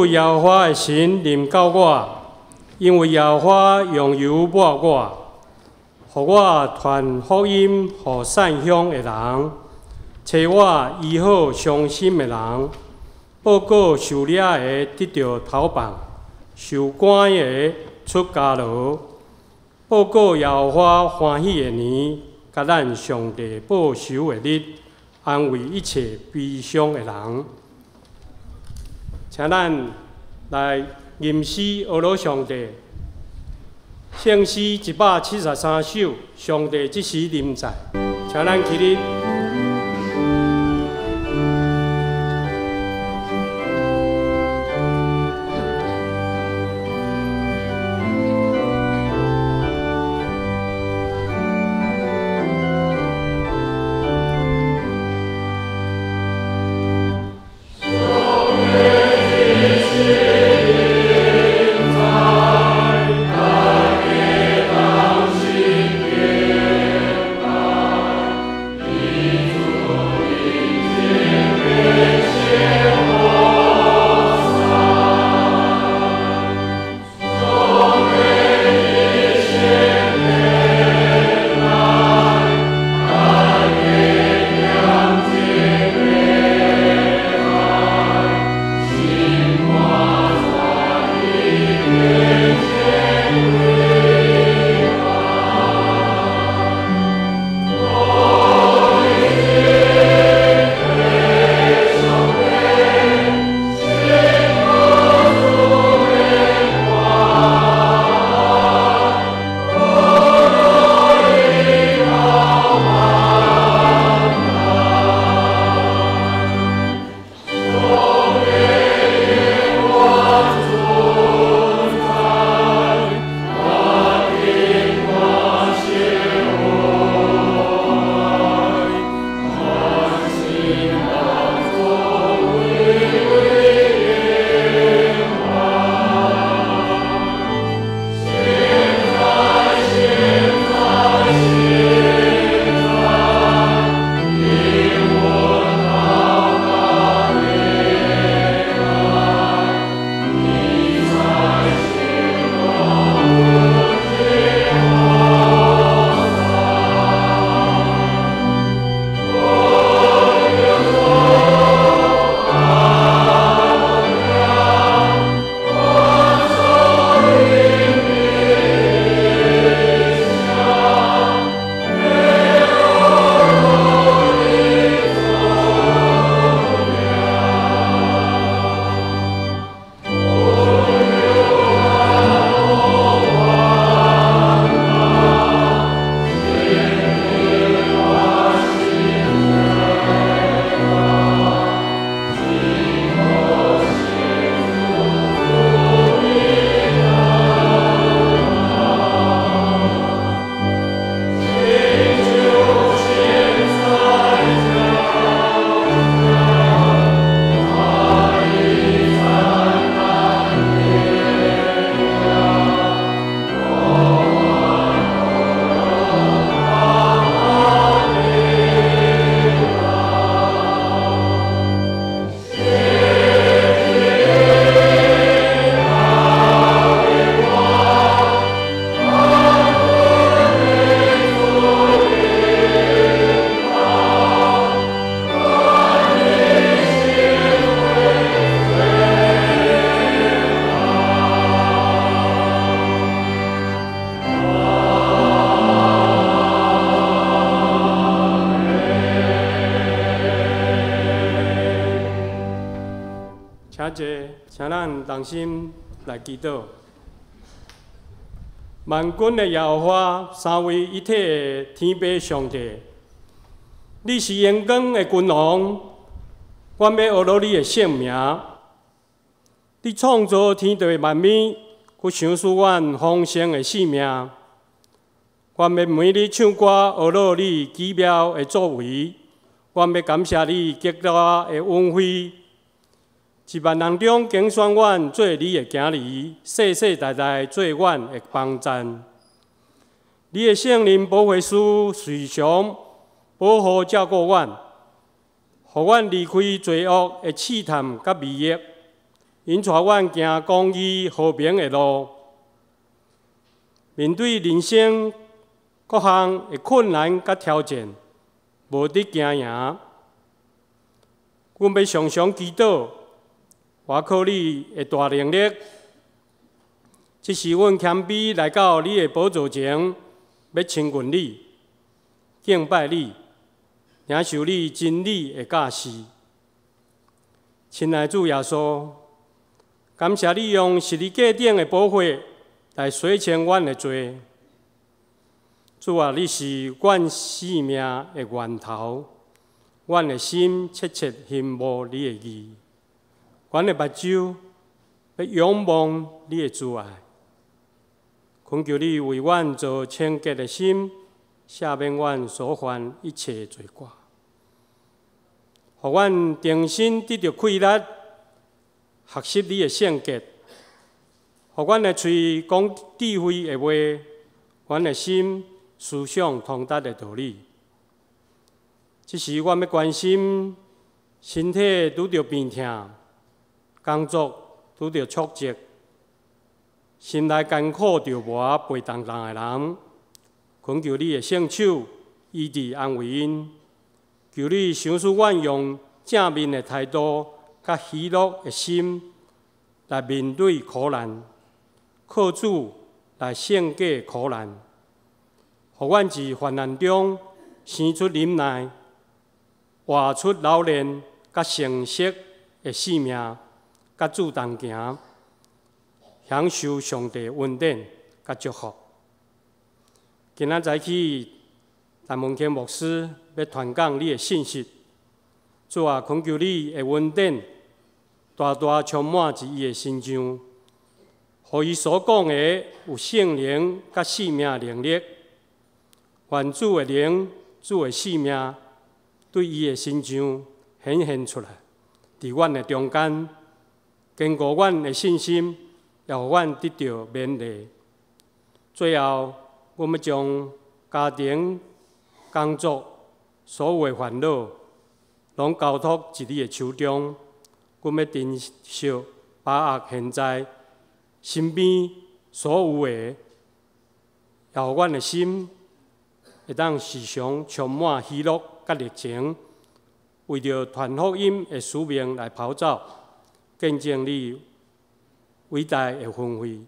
主耶和華的神臨到我，因為耶和華用油抹我，予我傳福音予散鄉的人，揣我醫好傷心的人，報告受掠的得著逃放，受關的出監牢，報告耶和華歡喜的年，佮咱上帝報仇的日，安慰一切悲傷的人。請咱來吟詩阿羅上帝，聖詩173首，上帝這時臨在，請咱起立。請坐，請咱同心來祈禱。萬軍的耶和華，三位一體的天父上帝，你是榮光的君王，阮欲阿羅你的聖名。你創造天地萬物，閣賞賜阮豐盛的性命。阮欲每日唱歌阿羅你奇妙的作為，阮欲感謝你極大的恩惠。一萬人中揀選阮做你的囝兒，世世代代做阮的幫贊。你的聖靈保惠師時常保護照顧阮，予阮離開罪惡的試探佮迷惑， 𪜶帶阮行公義和平的路。面對人生各項的困難佮挑戰，無得驚贏。阮欲常常祈禱，倚靠你的大能力。這時阮謙卑來到你的寶座前，欲親近你，敬拜你，領受你真理的教示。親愛主耶穌，感謝你用十字架頂的寶血來洗清阮的罪。主啊，你是阮生命的源頭，阮的心切切欣慕你的義，阮的目睭欲仰望你的慈愛。懇求你為阮造清潔的心，赦免阮所犯一切罪過，予阮重新得著氣力，學習你的聖潔，予阮的喙講智慧的話，阮的心思想通達的道理。這時，阮欲關心身體拄著病痛，工作拄著挫折，心內艱苦著磨背重重的人，懇求你的聖手醫治安慰𪜶，求你賞賜阮用正面的態度佮喜樂的心來面對苦難，靠主來勝過苦難，予阮佇患難中生出忍耐，活出老練佮成熟的生命，佮主同行，享受上帝恩典佮祝福。今仔早起，陳文謙牧師欲傳講你的信息，主啊，懇求你的恩典大大充滿佇伊的身上，予伊所講的有聖靈佮生命能力。願主的靈、主的生命對伊的身上顯現出來，佇阮的中間，堅固阮的信心，也予阮得著勉勵。最後，阮欲將家庭、工作所有的煩惱，攏交託佇你的手中。阮欲珍惜把握現在身邊所有的，也予阮的心會當時常充滿喜樂佮熱情，為著傳福音的使命來跑走，見證你偉大的恩惠。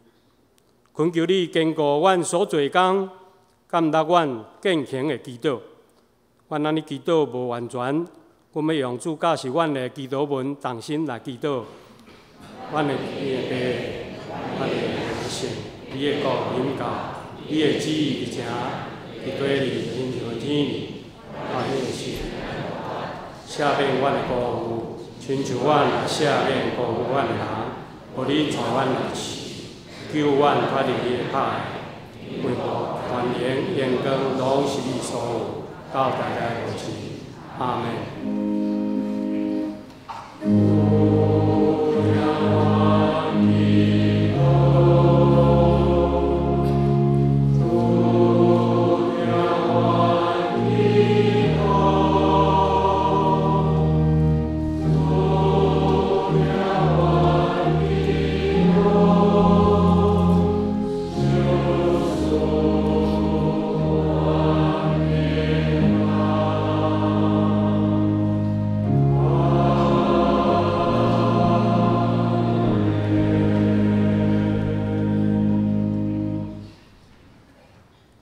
懇求你堅固阮所做工，感納阮虔誠的祈禱。阮按呢祈禱無完全，阮欲用主教示阮的祈禱文，同心來祈禱。阮的天父，阮的名聖，你的國臨到，你的旨意佇遮，佇地裡親像天裡，歡喜的是，赦免阮的辜負，親像阮也赦免辜負阮的人，無你帶阮來試，救阮脫離彼个歹的，因為權能、榮光攏是你所有，到代代無盡。阿們。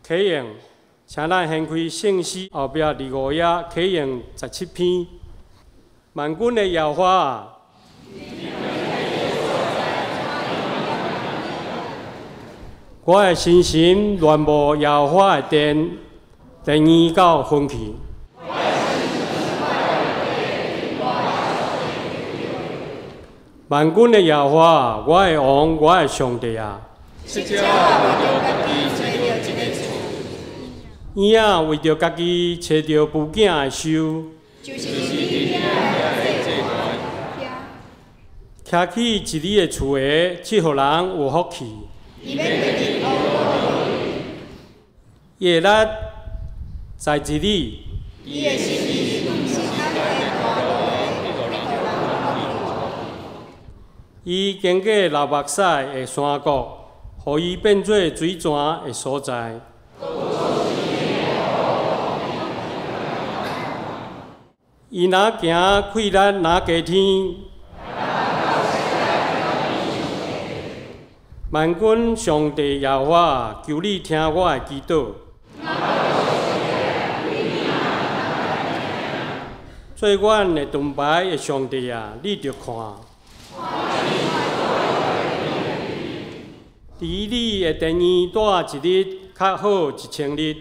啟應，請咱掀開聖詩後壁25頁，啟應17篇。萬軍的耶和華啊，我的心神戀慕耶和華的殿，殿院到昏去。萬軍的耶和華啊，我的王，我的上帝啊！嬰仔為著家己揣著母囝的壽，徛起一里的厝的七號人有福氣。伊的力在這裡。伊經過流目屎的山谷，予伊變做水泉的所在。伊若行氣力若加添，萬軍上帝耶和華，求你聽我的祈禱。做阮的盾牌的上帝啊，你著看。佇你的殿院蹛一日，較好一千日。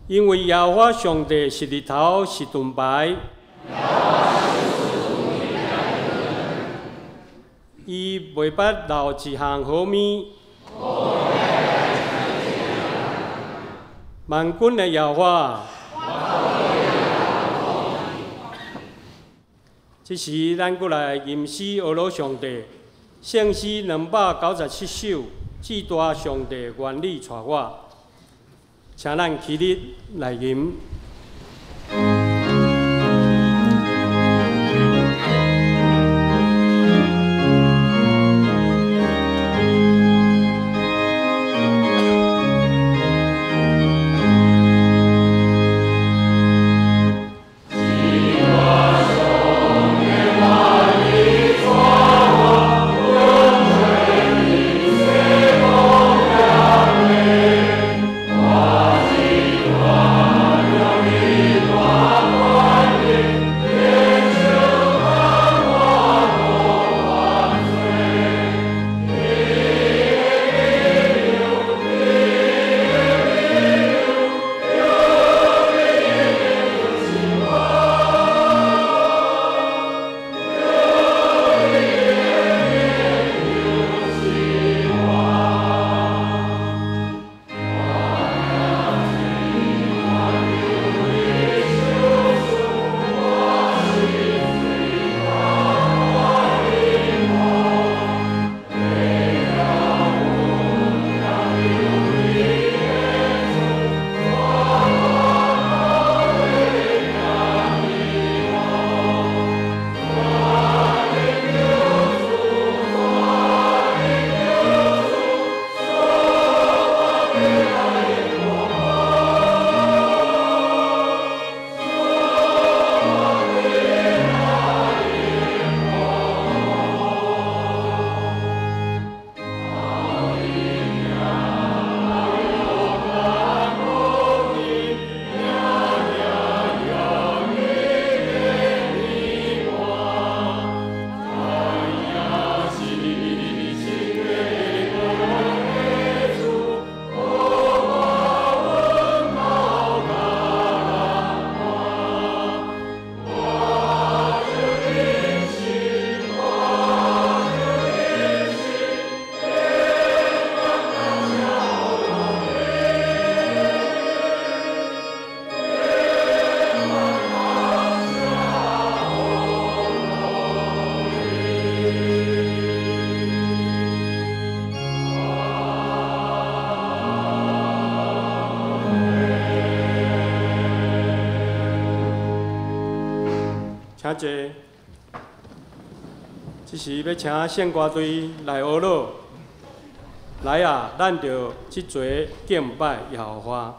因為耶和華上帝是日頭，是盾牌。伊袂捌漏一項好物。萬軍的耶和華，這時咱閣來吟詩呵咾上帝，聖詩297首，至大上帝願你帶我，請咱起立來吟。請坐。這時欲請聖歌隊來呵咾。來啊，咱就齊齊敬拜耶和華。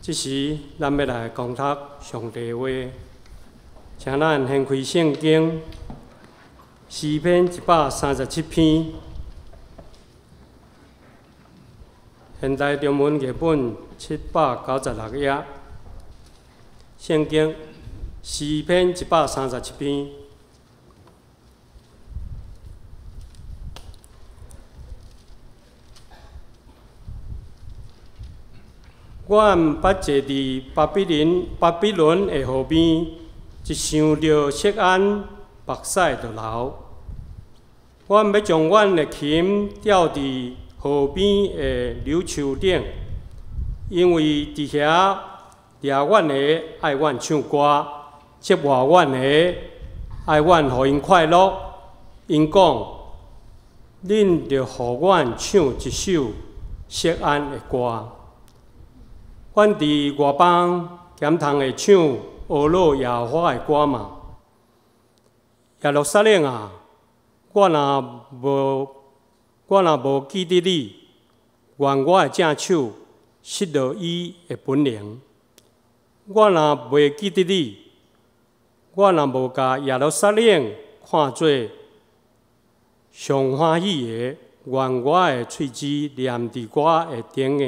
這時，咱欲來講讀上帝話，請咱掀開聖經詩篇137篇，現代中文譯本796頁，聖經詩篇137篇。阮捌坐佇巴比倫巴比倫的河邊，一想著錫安，目屎就流。阮欲將阮的琴吊佇河邊的柳樹頂，因為佇遐掠阮的愛阮唱歌，折磨阮的愛阮予𪜶快樂。𪜶講：恁著予阮唱一首錫安的歌。阮佇外邦敢通會唱呵咾耶和華的歌嗎？耶路撒冷啊，我若無記得你，願我的正手失落伊的本領。我若袂記得你，我若無共耶路撒冷看做上歡喜的，願我的喙舌黏佇我的頂下。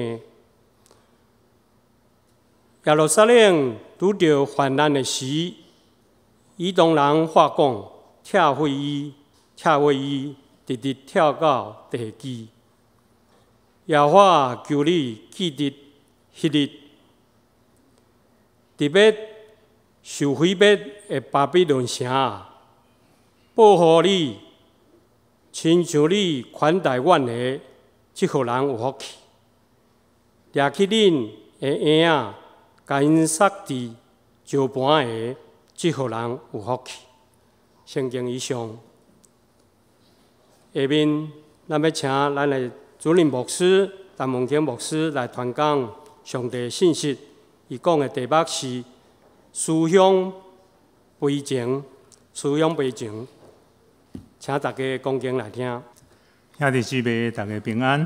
耶路撒冷拄著患難的時，以東人話講：拆毀伊，拆毀伊，直直拆到地基。耶和華求你記得彼日，佇欲受毀滅的巴比倫城啊，報復你，親像你款待阮的這號人有福氣。掠去恁的嬰仔，共𪜶殺佇石盤的這號人有福氣。聖經以上，下面咱欲請咱的主任牧師陳文清牧師來傳講上帝信息。伊講的題目是思鄉悲情，思鄉悲情，請大家恭敬來聽。兄弟姊妹，大家平安。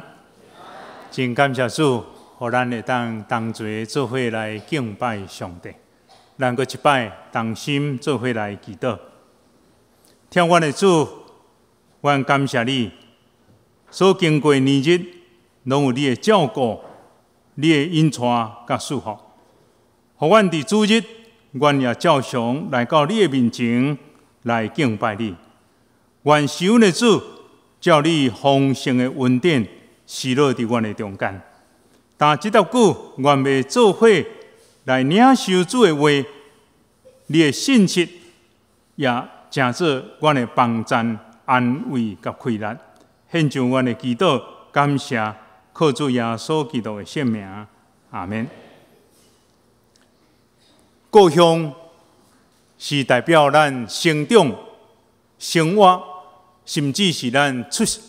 真感謝主，予咱會當同齊做伙來敬拜上帝。咱閣一擺同心做伙來祈禱。疼阮的主，阮感謝你，所經過年日，攏有你的照顧、你的引帶佮祝福。予阮佇主日，阮也照常來到你的面前來敬拜你。願神阮的主，照你豐盛的恩典施落佇阮的中間。但這搭久，阮欲做伙來領受主的話，你的信息也成做阮的幫贊、安慰佮氣力。獻上阮的祈禱，感謝靠主耶穌基督的聖名，阿們。故鄉是代表咱成長、生活，甚至是咱出世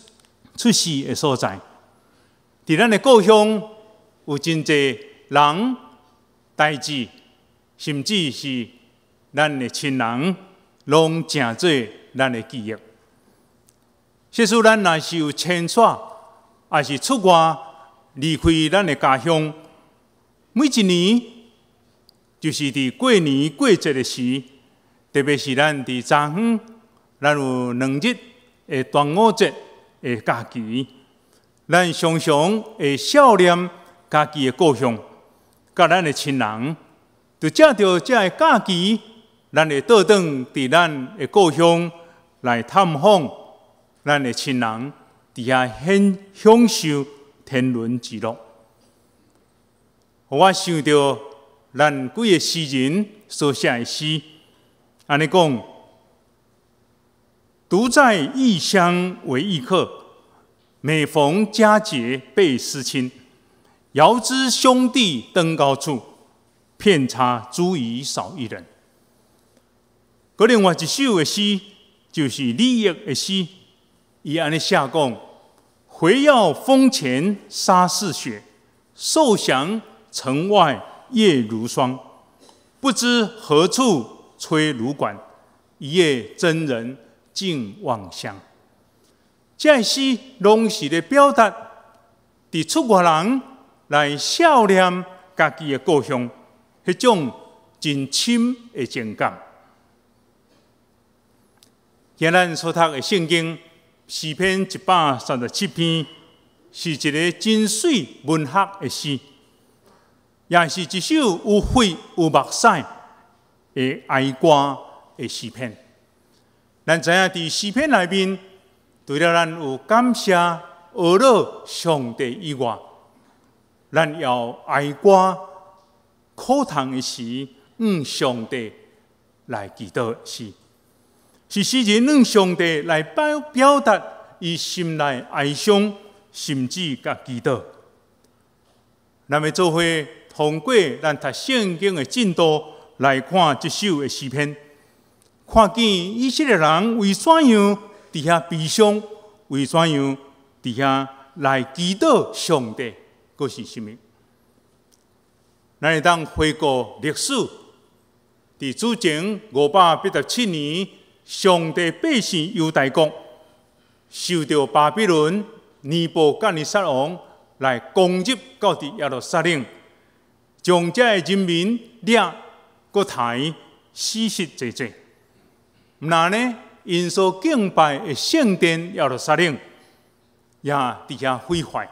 的所在。佇咱的故鄉，有真濟人、代誌，甚至是咱的親人，攏成做咱的記憶。即使咱若是有遷徙，抑是出外離開咱的家鄉，每一年就是佇過年過節的時，特別是咱佇早昏，咱有2日的端午節的假期，咱常常會想念家己的故鄉，佮咱的親人，就藉著這个假期，咱會倒轉佇咱的故鄉來探訪咱的親人，佇遐享受天倫之樂。予我想著咱幾个詩人所寫的詩，按呢講：獨在異鄉為異客，每逢佳節倍思親。遙知兄弟登高處，遍插茱萸少一人。閣另外一首的詩，就是李益的詩，伊按呢寫講：回要風前沙似雪，受降城外夜如霜。不知何處吹蘆管，一夜征人盡望鄉。這詩攏是咧表達，佇出外人來想念家己的故鄉，彼種真深的情感。今咱所讀的聖經詩篇137篇，是一个真媠文學的詩，也是一首有血有目屎的哀歌的詩篇。咱知影佇詩篇內面，除了咱有感謝、呵咾上帝以外，咱有哀歌苦痛的時，向上帝來祈禱的詩，是詩人向上帝來表達伊心內哀傷，甚至佮祈禱。咱欲做伙通過咱讀聖經的進度來看這首的詩篇，看見以色列人為怎樣佇遐悲傷，為怎樣佇遐來祈禱上帝，閣是啥物？咱會當回顧歷史，佇主前587年，上帝百姓猶大國受著巴比倫尼布甲尼撒王來攻入到佇耶路撒冷，將這个人民掠閣刣死屍濟濟。毋但呢，𪜶所敬拜的聖殿耶路撒冷也佇遐毀壞，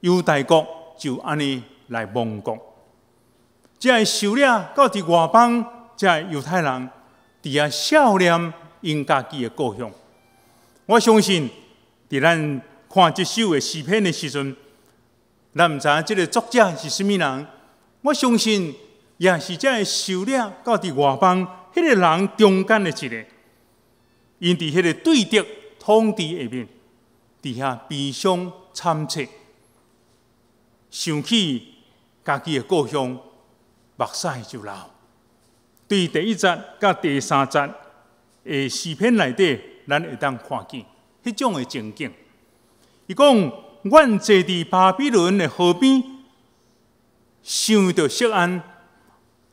猶大國就按呢來亡國。這个受掠到佇外邦，這个猶太人佇遐想念𪜶家己的故鄉。我相信，佇咱看這首的詩篇的時陣，咱毋知影這个作者是啥物人。我相信，也是這个受掠到佇外邦彼个人中間的一个，𪜶佇彼个對敵統治下面，佇遐悲傷慘切，想起家己的故鄉，目屎就流。對第一節佮第三節的詩篇內底，咱會當看見彼種的情景。伊講：阮坐佇巴比倫的河邊，想著錫安，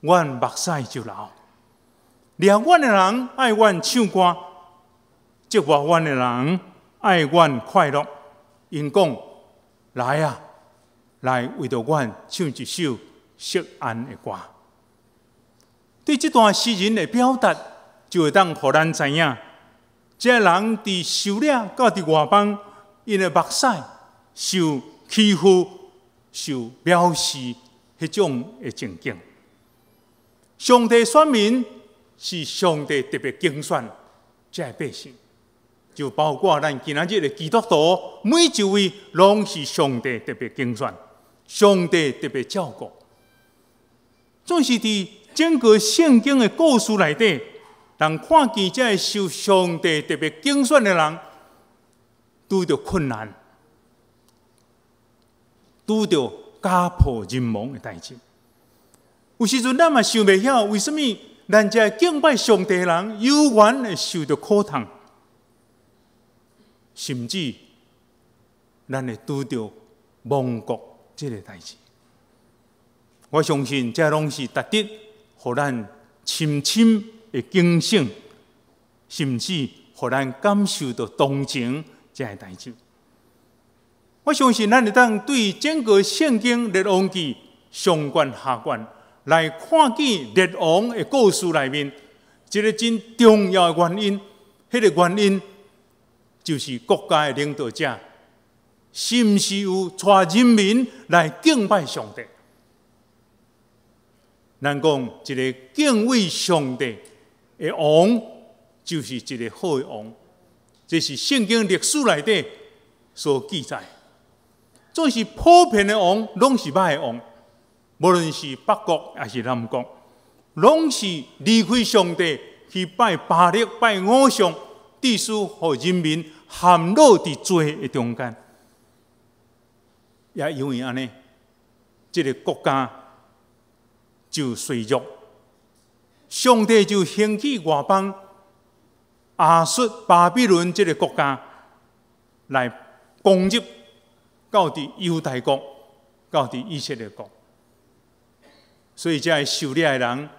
阮目屎就流。掠阮的人愛阮唱歌，折磨阮的人愛阮快樂。𪜶講：來啊，來為著阮唱一首錫安的歌。對這段詩人的表達，就會當予咱知影，這个人佇受掠到佇外邦，𪜶的目屎受欺負、受藐視彼種的情景。上帝選民是上帝特別揀選這个百姓，就包括咱今仔日的基督徒，每一位攏是上帝特別揀選，上帝特別照顧。總是佇整個聖經的故事內底，人看見這个受上帝特別揀選的人，拄著困難，拄著家破人亡的代誌。有時陣咱嘛想袂曉，為啥物咱這个敬拜上帝的人，猶原會受著苦痛，甚至咱會拄著亡國這个代誌。我相信這攏是值得予咱深深的警醒，甚至予咱感受著同情這个代誌。我相信咱會當對整個聖經列王紀上卷下卷來看見列王的故事內面，一个真重要的原因，彼个原因就是國家的領導者是毋是有帶人民來敬拜上帝？咱講一个敬畏上帝的王，就是一个好的王。這是聖經歷史內底所記載。總是普遍的王，攏是歹的王，無論是北國抑是南國，攏是離開上帝去拜巴力、拜偶像，致使予人民陷落佇罪的中間。也因為按呢，這个國家就衰弱，上帝就興起外邦亞述巴比倫這个國家來攻入到佇猶大國，到佇以色列國。所以，這个受掠的人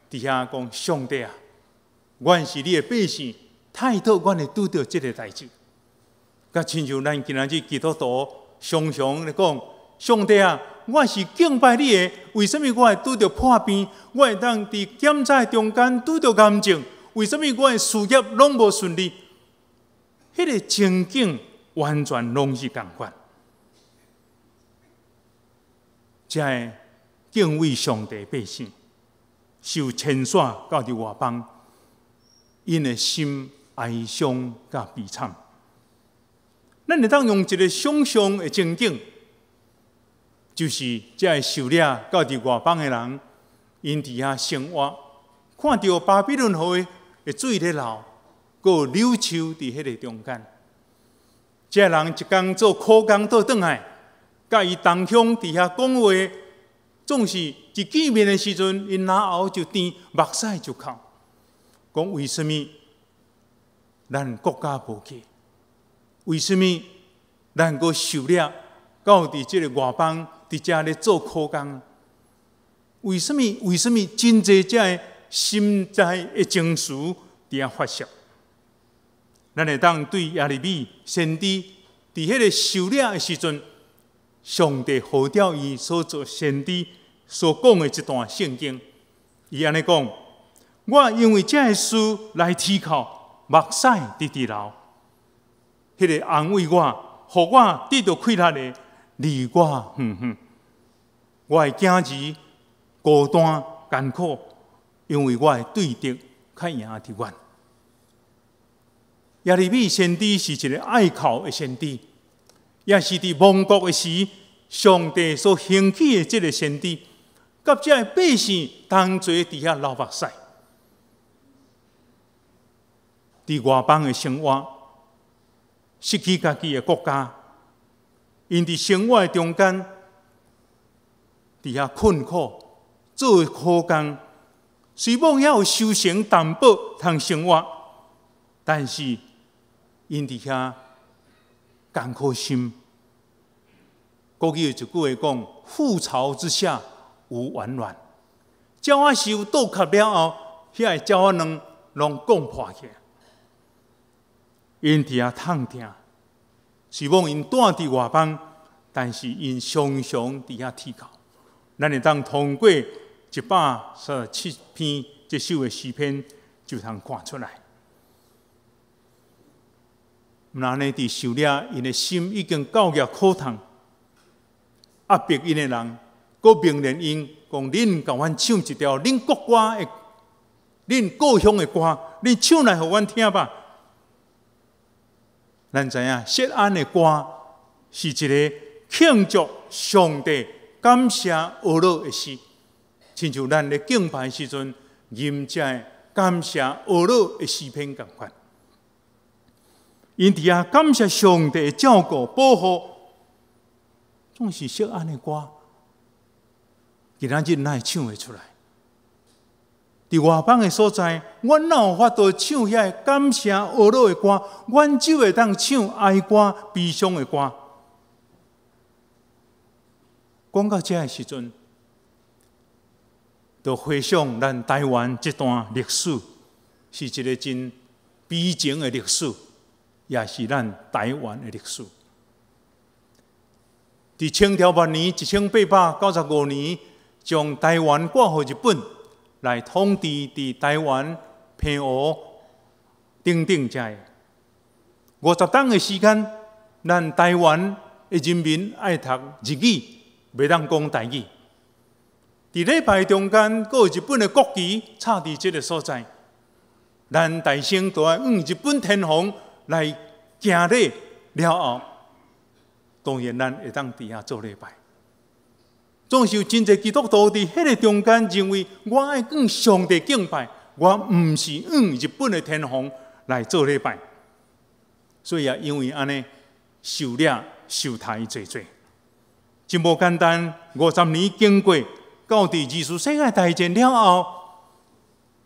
佇遐講：上帝啊，阮是你的百姓，太討阮會拄著這个代誌。佮親像咱今仔日基督徒常常咧講：上帝啊，我是敬拜你的，為什物我會拄著破病？我會當佇檢查中間拄著癌症？為什物我的事業攏無順利？彼個情景完全攏是仝款。這个敬畏上帝百姓受遷徙到佇外邦，𪜶的心哀傷佮悲慘。咱會當用一個想象的情景，就是這个受掠到佇外邦的人，𪜶佇遐生活，看著巴比倫河的水咧流，閣有柳樹佇彼个中間。這个人一工做苦工倒轉來，佮伊同鄉佇遐講話，總是一見面的時陣，𪜶嚨喉就甜，目屎就哭，講為什物咱國家無去？為什物咱閣受掠到佇這个外邦，佇遮咧做苦工？為什物？為什物真濟這个心內的情緒佇遐發洩？咱會當對耶利米先知佇彼个受掠的時陣，上帝呼召伊所做先知所講的這段聖經，伊按呢講：我因為這个事來啼哭，目屎直直流。彼个安慰我，予我得著氣力的，離我遠遠。我的囝兒孤單艱苦，因為我的對敵較贏佇阮。耶利米先知是一個愛哭的先知，也是佇亡國的時，上帝所興起的這个先知，佮這个百姓同齊佇遐流目屎，佇外邦的生活，失去家己的國家，𪜶佇生活的中間，佇遐困苦，做苦工，雖罔遐有收成淡薄通生活，但是𪜶佇遐艱苦心。國語有一句話講：覆巢之下無完卵。鳥仔泅倒殼了後，遐个鳥仔卵攏講破去。𪜶佇遐痛疼，雖罔𪜶蹛佇外邦，但是𪜶常常佇遐啼哭。咱會當通過137篇這首的詩篇，就通看出來。毋但按呢佇受掠，𪜶的心已經到額苦痛，壓迫𪜶的人，閣命令𪜶講：恁共阮唱一條恁國歌的、恁故鄉的歌，恁唱來予阮聽吧。咱知影，錫安的歌是一个慶祝上帝感謝呵咾的詩，親像咱咧敬拜時陣吟這个感謝呵咾的詩篇仝款。𪜶佇遐感謝上帝的照顧保護，總是錫安的歌，今仔日哪會唱會出來？佇外邦的所在，阮哪有法度唱遐个感謝呵咾的歌？阮只會當唱哀歌、悲傷的歌。講到這个時陣，就回想咱台灣這段歷史，是一个真悲情的歷史，也是咱台灣的歷史。佇清朝末年，1895年，將台灣割予日本來統治，佇台灣、澎湖等等遮个50冬的時間，咱台灣的人民愛讀日語，袂當講台語。佇禮拜中間，閣有日本的國旗插佇這个所在，咱大聲都愛向日本天皇來行禮了後，當然咱會當佇遐做禮拜。總是有真濟基督徒佇彼个中間認為，我愛向上帝敬拜，我毋是向日本的天皇來做禮拜。所以啊，因為按呢，受掠受刣濟濟，真無簡單。50年經過，到佇二次世界大戰了後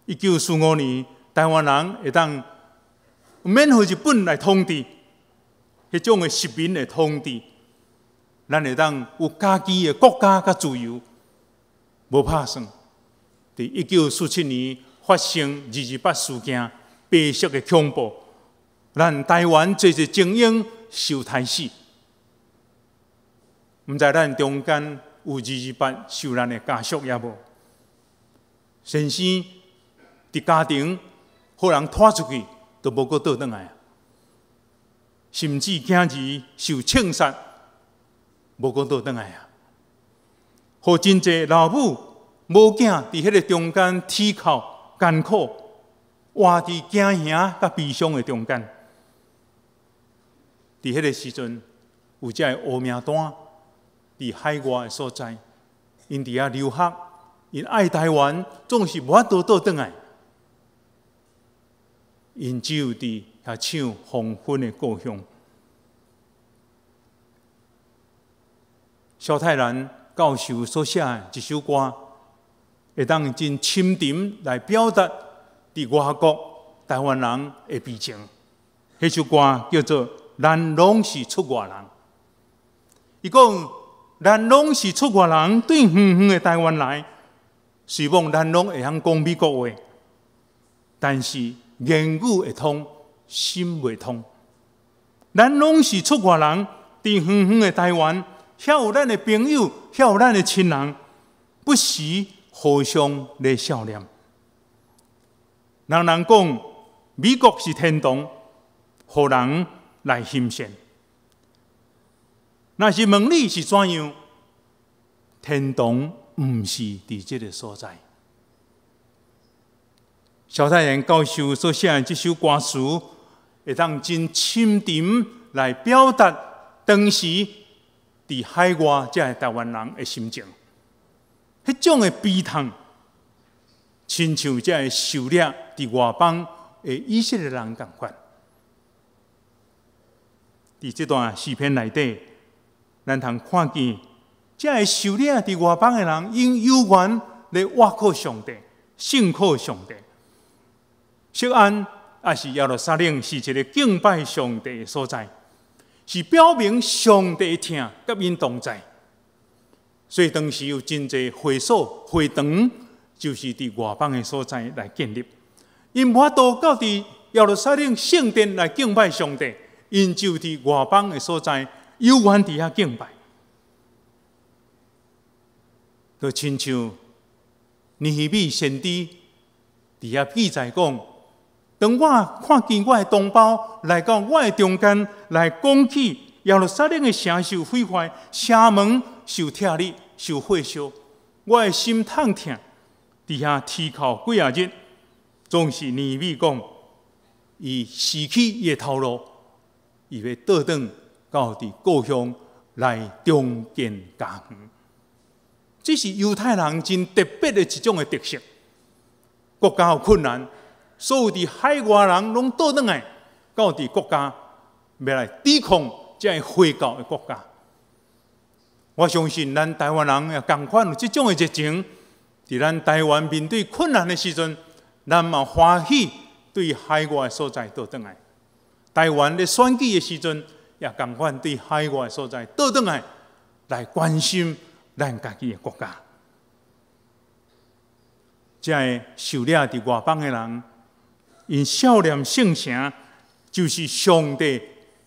，1945年，台灣人會當毋免予日本來統治，彼種的殖民的統治，咱會當有家己的國家佮自由，無拍算。佇1947年發生228事件，白色的恐怖，咱台灣濟濟精英受刣死。毋知咱中間有228受難的家屬猶無？先生佇家庭予人拖出去，都無閣倒轉來。甚至囝兒受槍殺，無閣倒轉來啊！予真濟老母母囝佇彼个中間啼哭艱苦，活佇驚嚇佮悲傷的中間。佇彼个時陣，有這个烏名單，佇海外的所在，𪜶佇遐留學，𪜶愛台灣，總是無法度倒轉來。𪜶只有佇遐唱黃昏的故鄉。蕭泰然教授所寫的一首歌，會當真深沉來表達佇外國台灣人的悲情。彼首歌叫做《咱攏是出外人》。伊講，咱攏是出外人，對遠遠的台灣來，雖罔咱攏會曉講美國話，但是言語會通，心袂通。咱攏是出外人，佇遠遠的台灣，遐有咱的朋友，遐有咱的親人，不時互相咧笑臉。人人講美國是天堂，予人來欣羨。若是問你是怎樣，天堂毋是佇這个所在。蕭泰然教授所寫的這首歌詞，會當真深沉來表達當時佇海外這个台灣人的心情，彼種的悲痛，親像這个受掠佇外邦的以色列人仝款。佇這段詩篇內底，咱通看見這个受掠佇外邦的人，𪜶猶原咧倚靠上帝，信靠上帝。錫安抑是耶路撒冷，是一个敬拜上帝的所在，是表明上帝的疼佮𪜶同在。所以當時有真濟會所、會堂，就是佇外邦的所在來建立。𪜶無法度到佇耶路撒冷聖殿來敬拜上帝，𪜶就佇外邦的所在，猶原佇遐敬拜。就親像尼希米先知佇遐記載講：當我看見我的同胞來到我的中間，來講起耶路撒冷的城受毀壞，城門受拆裂、受火燒，我的心痛疼，佇遐啼哭幾仔日，總是尼希米講，伊拾起伊的頭路，伊欲倒轉到佇故鄉來重建家園。這是猶太人真特別的一種的特色。國家有困難，所有佇海外人攏倒轉來，到佇國家欲來抵抗這个回教的國家。我相信咱台灣人也仝款有這種的熱情，佇咱台灣面對困難的時陣，咱嘛歡喜對海外的所在倒轉來。台灣咧選舉的時陣，也仝款對海外的所在倒轉來，來關心咱家己的國家。這个受掠佇外邦的人，𪜶想念聖城，就是上帝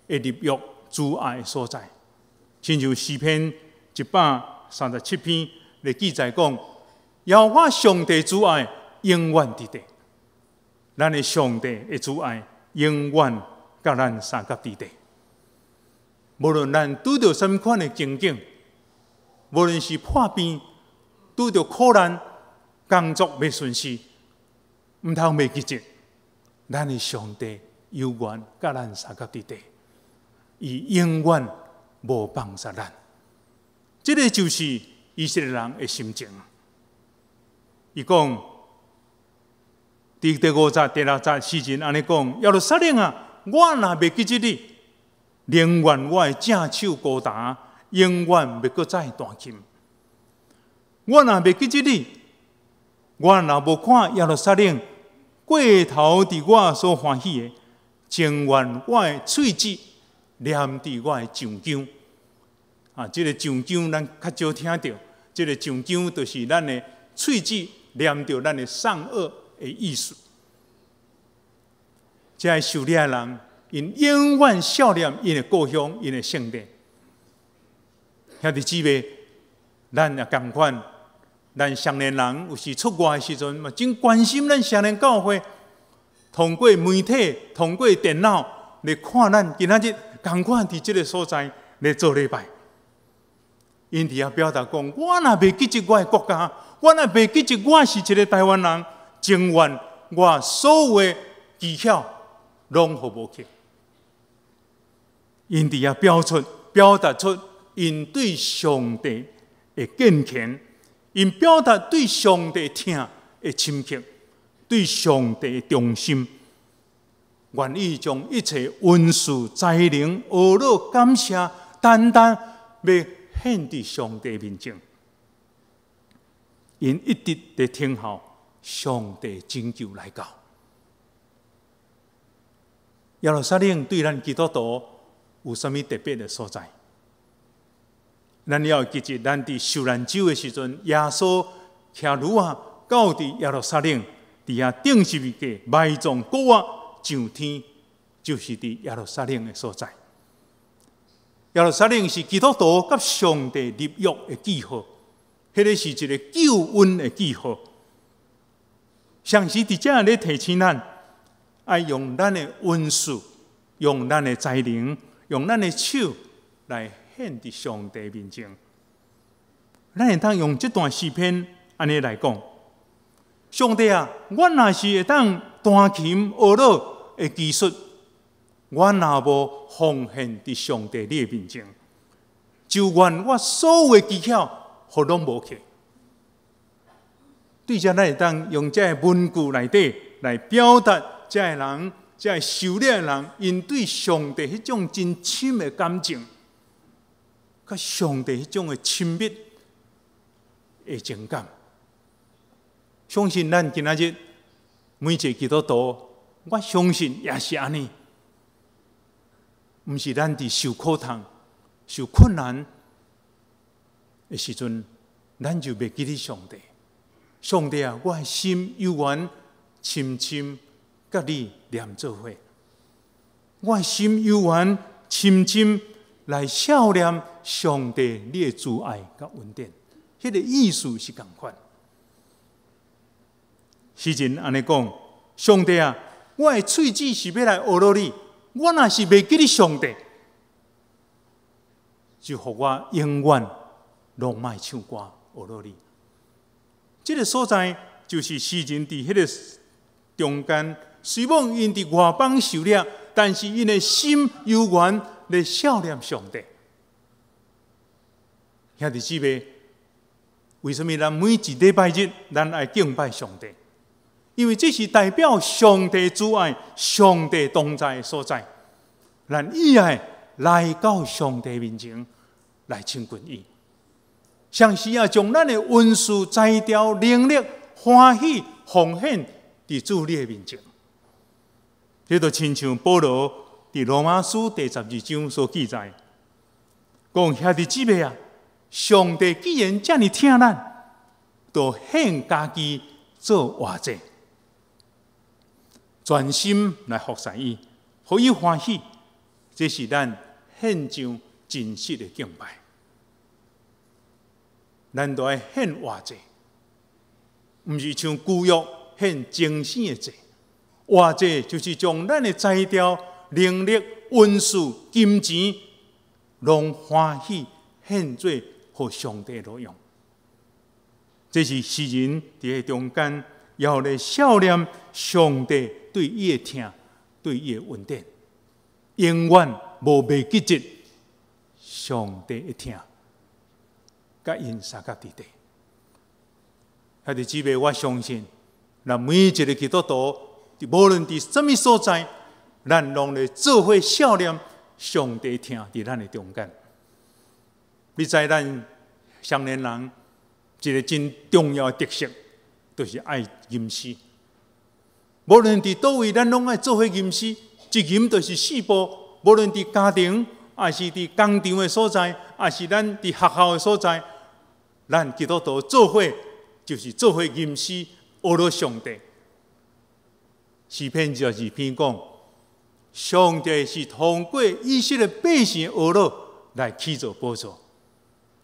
的立約慈愛的所在。親像詩篇137篇來記載講，耶和華上帝慈愛永遠佇地，咱的上帝的慈愛永遠佮咱相佮佇地。無論咱拄著啥物款的情景，無論是破病、拄著苦難、工作袂順遂，毋通袂記得，咱的上帝猶原佮咱相佮佇地，伊永遠無放捨咱。這个就是以色列人的心情。伊講，佇第五節、第六節，詩人按呢講：耶路撒冷啊，我若袂記得你，寧願我的正手孤單，永遠袂閣再彈琴。我若袂記得你，我若無看耶路撒冷過頭佇我所歡喜的，情願我的喙舌黏佇我的上腔。啊，這个上腔咱較少聽著，這个上腔就是咱的喙舌黏著咱的上顎的意思。這个受掠的人，𪜶永遠想念𪜶的故鄉、𪜶的聖殿。兄弟姊妹，咱也仝款，咱少年人有時出外的時陣嘛，真關心咱少年教會，通過媒體、通過電腦來看咱今仔日仝款佇這个所在來做禮拜。𪜶佇遐表達講，我若袂記得我的國家，我若袂記得我是一个台灣人，情願我所有的技巧攏予無去。𪜶佇遐表達出𪜶對上帝的敬虔，𪜶表達對上帝疼的深刻，對上帝的忠心，願意將一切恩賜、才能、呵咾、感謝，單單欲獻佇上帝面前。𪜶一直佇等候上帝拯救來到。耶路撒冷對咱基督徒有啥物特別的所在？咱猶會記得，咱佇受難週的時陣，耶穌騎驢仔到佇耶路撒冷，佇遐釘十字架埋葬復活上天，就是佇耶路撒冷的所在。耶路撒冷是基督徒佮上帝立約的記號，彼个是一个救恩的記號。上時佇遮咧提醒咱，愛用咱的恩賜，用咱的才能，用咱的手來獻佇上帝面前。咱會當用這段詩篇按呢來講：上帝啊，我若是會當彈琴呵咾的技術，我若無奉獻佇上帝你的面前，就願我所有的技巧，予攏無去。對這，咱會當用這个文句內底來表達這个人，這个受獵的人，𪜶對上帝彼種真深的感情，佮上帝彼種的親密的情感。相信咱今仔日每一个基督徒，我相信也是按呢。毋是咱佇受苦痛、受困難的時陣，咱就袂記得上帝。上帝啊，我的心猶原深深佮你連做伙，我的心猶原深深來想念上帝你的慈愛佮恩典，彼个意思是仝款。詩人按呢講：上帝啊，我的喙舌是欲來呵咾你，我若是袂記得上帝，就予我永遠攏莫唱歌呵咾你。這个所在就是詩人佇彼个中間，雖罔𪜶佇外邦受掠，但是𪜶的心猶原咧想念上帝。兄弟姊妹，為什麼咱每一禮拜日咱愛敬拜上帝？因為這是代表上帝慈愛、上帝同在的所在。咱伊愛來到上帝面前來親近伊，同時也將咱的恩賜、才調、能力、歡喜奉獻佇主你的面前。這就親像保羅佇羅馬書第12章所記載，講兄弟姊妹啊，上帝既然遮爾疼咱，就獻家己做活祭，全心來服侍伊，予伊歡喜，這是咱獻上真實的敬拜。咱都愛獻活祭，毋是像舊約獻精牲的祭。活祭就是將咱的才調、能力、恩賜、金錢，攏歡喜獻做予上帝來用。這是詩人佇彼中間，猶咧想念上帝對伊的疼，對伊的恩典，永遠無袂記得上帝的疼，佮𪜶相佮佇底。兄弟姊妹，我相信，咱每一个基督徒，無論佇啥物所在，咱攏咧做伙想念上帝疼佇咱的中間。你知咱少年人一个真重要的特色，就是愛吟詩。無論佇佗位，咱攏愛做伙吟詩，一吟就是四步。無論佇家庭，抑是佇工廠的所在，抑是咱佇學校的所在，咱基督徒做伙就是做伙吟詩，呵咾上帝。詩篇22篇講，上帝是通過以色列百姓的呵咾來起造寶座。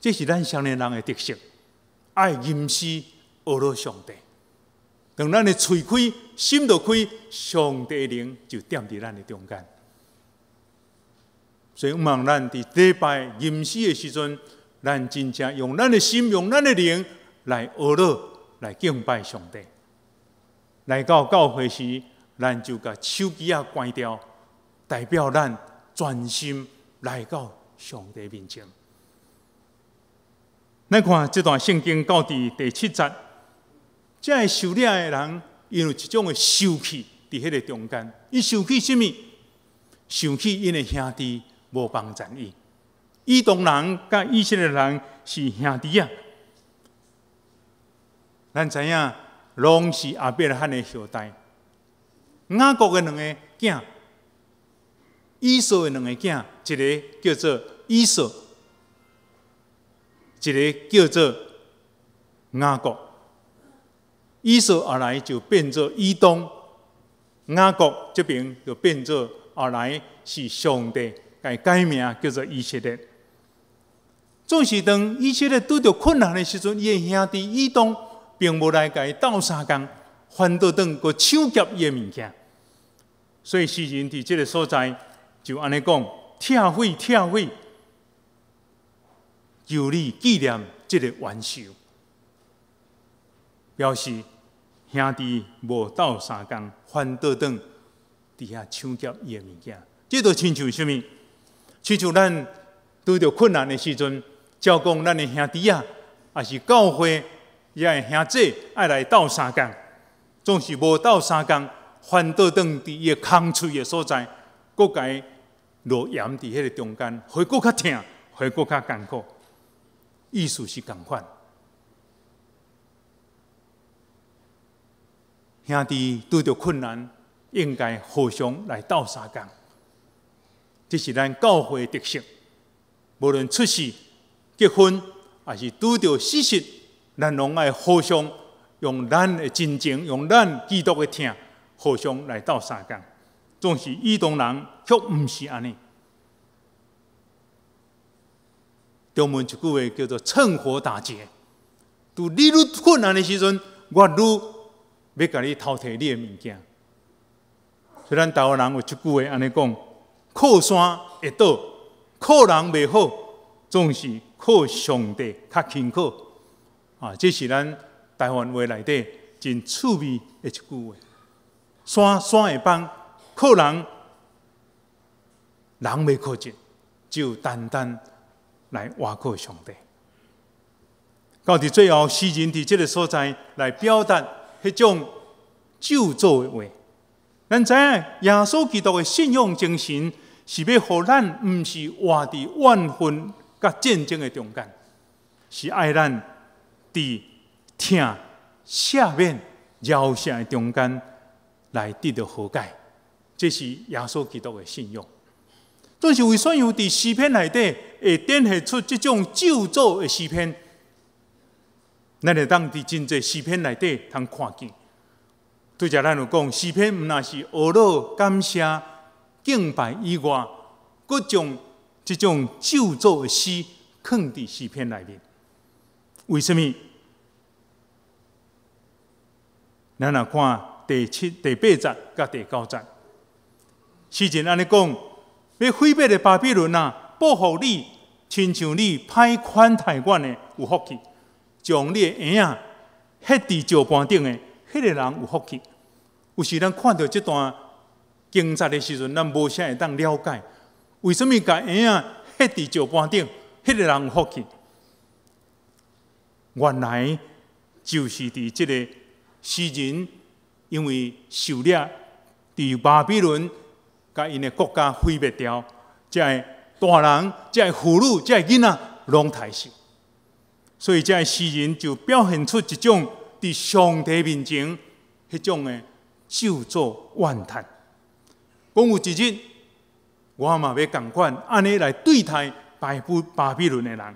這是咱少年人的特色，愛吟詩呵咾上帝。當咱的喙開、心就開，上帝的靈就踮佇咱的中間。所以，望咱佇禮拜吟詩的時陣，咱真正用咱的心、用咱的靈來呵咾、來敬拜上帝。來到教會時，咱就共手機仔關掉，代表咱專心來到上帝面前。咱看這段聖經到佇第七節，這个受掠的人，𪜶有一種的受氣佇彼个中間。伊受氣啥物？受氣𪜶的兄弟無幫贊伊。以東人佮以色列人是兄弟仔。咱知影，攏是亞伯拉罕的後代。雅各的兩个囝，以掃的兩个囝，一个叫做以掃，一个叫做雅各。以掃後來就變做以東，雅各這邊就變做後來是上帝共伊改名叫做以色列。總是當以色列拄著困難的時陣，伊的兄弟以東並無來共伊鬥相共，反倒轉閣搶劫伊的物件。所以詩人佇這个所在就按呢講：拆毀，拆毀，求你紀念這个冤仇，表示兄弟無鬥相共，反倒轉佇遐搶劫伊的物件。這就親像啥物？親像咱拄著困難的時陣，照講咱的兄弟仔，抑是教會遐的兄姊愛來鬥相共，總是無鬥相共，反倒轉佇伊的空喙的所在，閣共伊落鹽佇彼个中間，予伊閣較疼，予伊閣較艱苦。意思是仝款。兄弟拄著困難，應該互相來鬥相共。這是咱教會的特色。無論出世、結婚，抑是拄著死訊，咱攏愛互相用咱的真情，用咱基督的疼，互相來鬥相共。總是以東人卻毋是按呢。中文一句話叫做“趁火打劫”。拄你愈困難的時陣，我愈欲共你偷提你的物件。所以咱台灣人有一句話按呢講：靠山會倒，靠人袂好，總是靠上帝較輕巧。啊，這是咱台灣話內底真趣味的一句話。山山會崩，靠人人袂靠近，只有單單來倚靠上帝。到佇最後，詩人佇這个所在來表達彼種咒詛的話。咱知影耶穌基督的信仰精神是欲予咱毋是活佇怨恨佮戰爭的中間，是愛咱佇疼、赦免、饒恕的中間來得著和解。這是耶穌基督的信仰。總是為啥樣佇詩篇內底會展現出這種咒詛的詩篇？咱會當佇真濟詩篇內底通看見。拄才咱有講，詩篇毋但是呵咾感謝、敬拜以外，閣將這種咒詛的詩囥佇詩篇內面。為啥物？咱若看第七、第八節佮第九節，詩人按呢講：欲毀滅的巴比倫啊，報復你，親像你歹款待阮的有福氣，將你的嬰仔歇佇石盤頂的彼个人有福氣。有時咱看著這段經節的時陣，咱無啥會當了解，為啥物共嬰仔歇佇石盤頂，彼个人有福氣？原來就是佇這个詩人因為受掠佇巴比倫，共𪜶的國家毀滅掉，這个大人、這个婦女、這个囡仔攏刣死，所以這个詩人就表現出一種佇上帝面前彼種的咒詛怨嘆。講有一日，我嘛欲仝款按呢來對待巴比倫的人，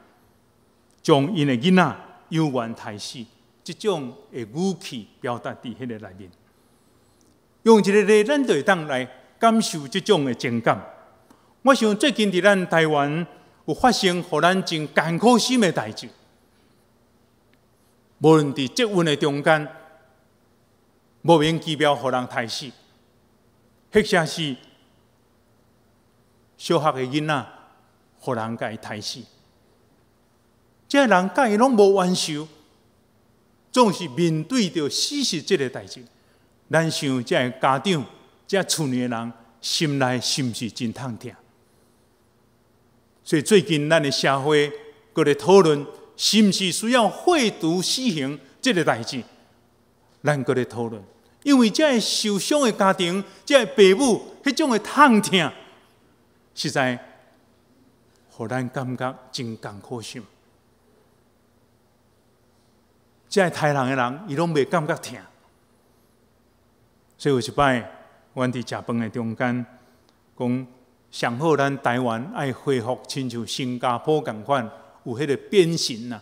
將𪜶的囡仔猶原刣死，這種的語氣表達佇彼个內面。用一个例，咱就會當來感受這種的情感。我想最近佇咱台灣有發生予咱真艱苦心的代誌。無論佇捷運的中間，莫名其妙予人刣死，或者是小學的囡仔，予人共伊刣死。這个人佮伊攏無冤仇，總是面對著死實這个代誌。咱想，這个家長、這厝內的人，心內是毋是真痛疼？所以最近咱的社會閣咧討論，是毋是需要廢除死刑這个代誌？咱閣咧討論，因為這个受傷的家庭、這个爸母彼種的痛疼，實在予咱感覺真艱苦心。這个刣人的人，伊攏袂感覺疼。所以有一擺，阮佇食飯的中間，講上好咱台灣愛恢復親像新加坡仝款，有彼个鞭刑啊，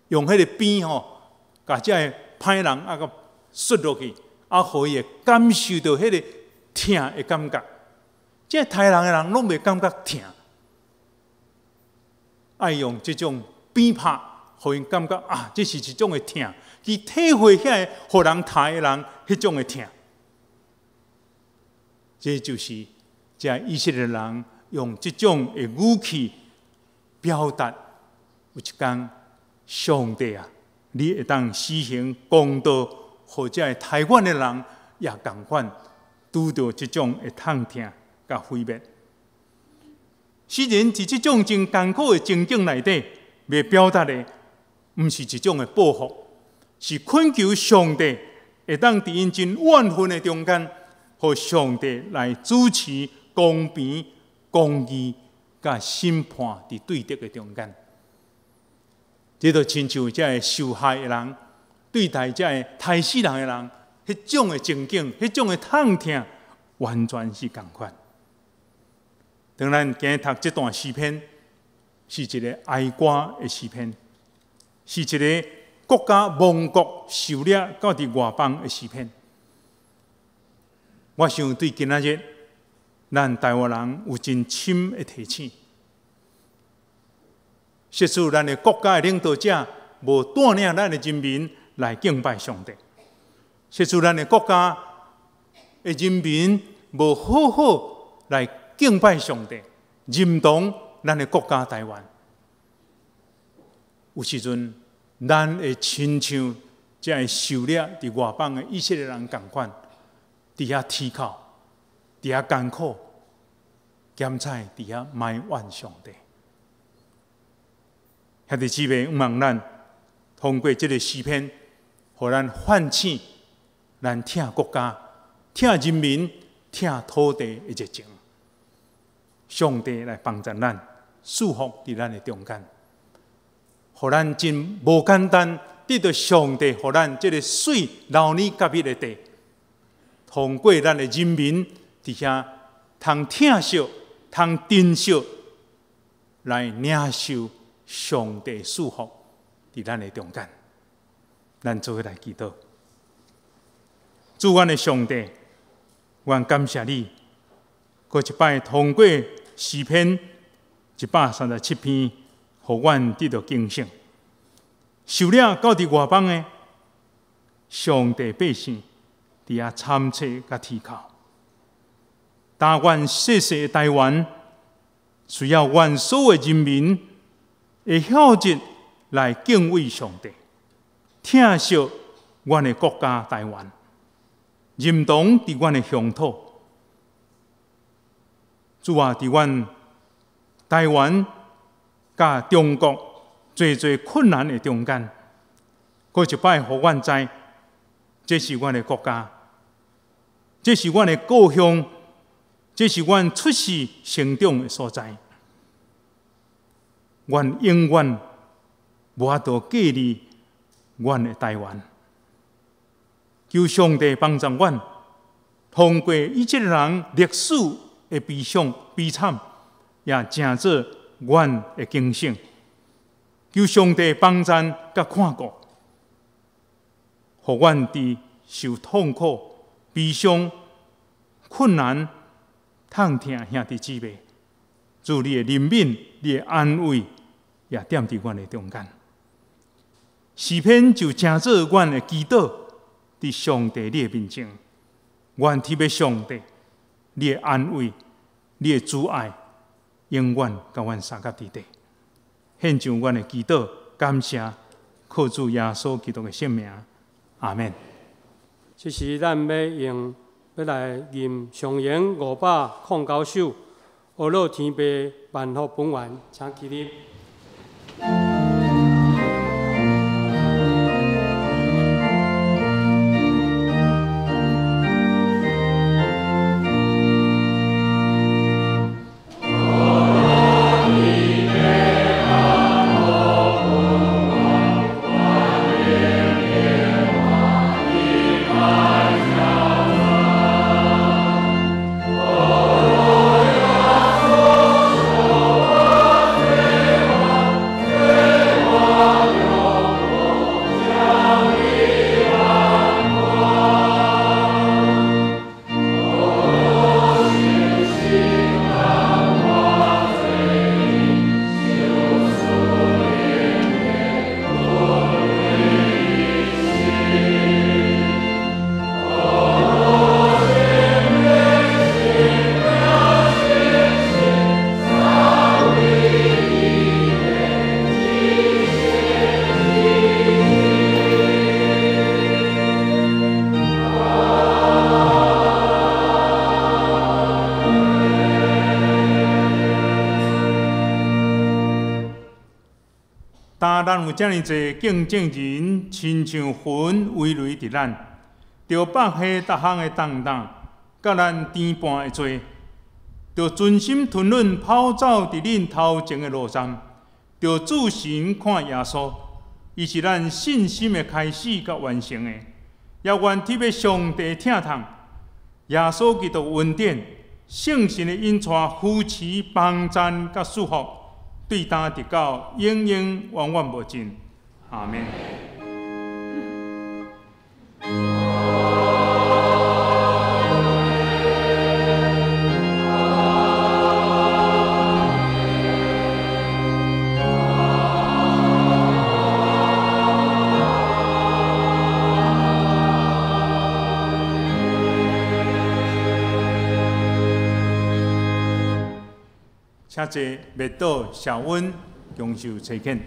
用彼个鞭吼，共這个歹人啊共摔落去，啊，予伊會感受著彼个疼的感覺。這个刣人的人攏袂感覺疼，愛用這種鞭拍，予𪜶感覺啊，這是一種的疼，去體會遐个予人刣的人彼種的疼。這就是這以色列人用這種的語氣表達，有一工上帝啊，你會當施行公道，予這个刣阮的人也仝款拄著這種的痛疼佮毀滅。詩人佇這種真艱苦的情景內底，欲表達的，毋是一種的報復，是懇求上帝會當佇𪜶真怨恨的中間，予上帝來主持公平、公義佮審判佇對敵的中間。這就親像這个受害的人對待這个刣死人的人，彼種的情景、彼種的痛疼，完全是仝款。當咱今日讀這段詩篇，是一个哀歌的詩篇，是一个國家亡國受掠到佇外邦的詩篇。我想對今仔日咱台灣人有真深的提醒。即使咱的國家的領導者無帶領咱的人民來敬拜上帝，即使咱的國家的人民無好好來敬拜上帝，認同咱的國家台灣，有時陣咱會親像這个受掠佇外邦的以色列人仝款，佇遐啼哭，佇遐艱苦，兼且佇遐埋怨上帝。兄弟姊妹，望咱通過這个詩篇，予咱反省，咱疼國家、疼人民、疼土地的熱情。上帝來幫助咱，賜福佇咱的中間，予咱真無簡單得著上帝，予咱這个媠流奶佮蜜的地，通過咱的人民佇遐通疼惜、通珍惜，來領受上帝賜福佇咱的中間。咱做伙來祈禱，主阮的上帝，阮感謝你，閣一擺通過詩篇137篇，予阮得著警醒。受掠到佇外邦的上帝百姓，佇遐慘切佮啼哭。但願細細的台灣，需要阮所有人民會曉得來敬畏上帝，疼惜阮的國家台灣，認同佇阮的鄉土。主啊，佇阮台灣佮中國濟濟困難的中間，閣一擺予阮知，這是阮的國家，這是阮的故鄉，這是阮出世成長的所在。阮永遠無法度過離阮的台灣。求上帝幫助阮，通過以色列人歷史的悲傷、悲慘，也成做阮的警醒。求上帝幫贊佮看顧，予阮佇受痛苦、悲傷、困難、痛疼兄弟姊妹，主你的憐憫、你的安慰，也踮佇阮的中間。詩篇就成做阮的祈禱，佇上帝你的面前，願特別上帝，你的安慰、你的慈愛，永遠佮阮相佮佇底。獻上阮的祈禱，感謝靠主耶穌基督的聖名，阿們。這時，咱欲用欲來吟上詠509首《呵咾天父萬福本願》，請起立。咱有遮爾濟見證人，親像雲圍圍佇咱，著放下逐項的重擔，佮咱牽絆的罪，著存心吞忍跑走佇恁頭前的路站，著注神看耶穌，伊是咱信心的開始佮完成的，也願特別上帝疼痛，耶穌基督恩典、聖神的引帶、扶持、幫贊佮祝福，對今直到永永遠遠無盡，阿們。請坐，默禱、小溫，享受差遣。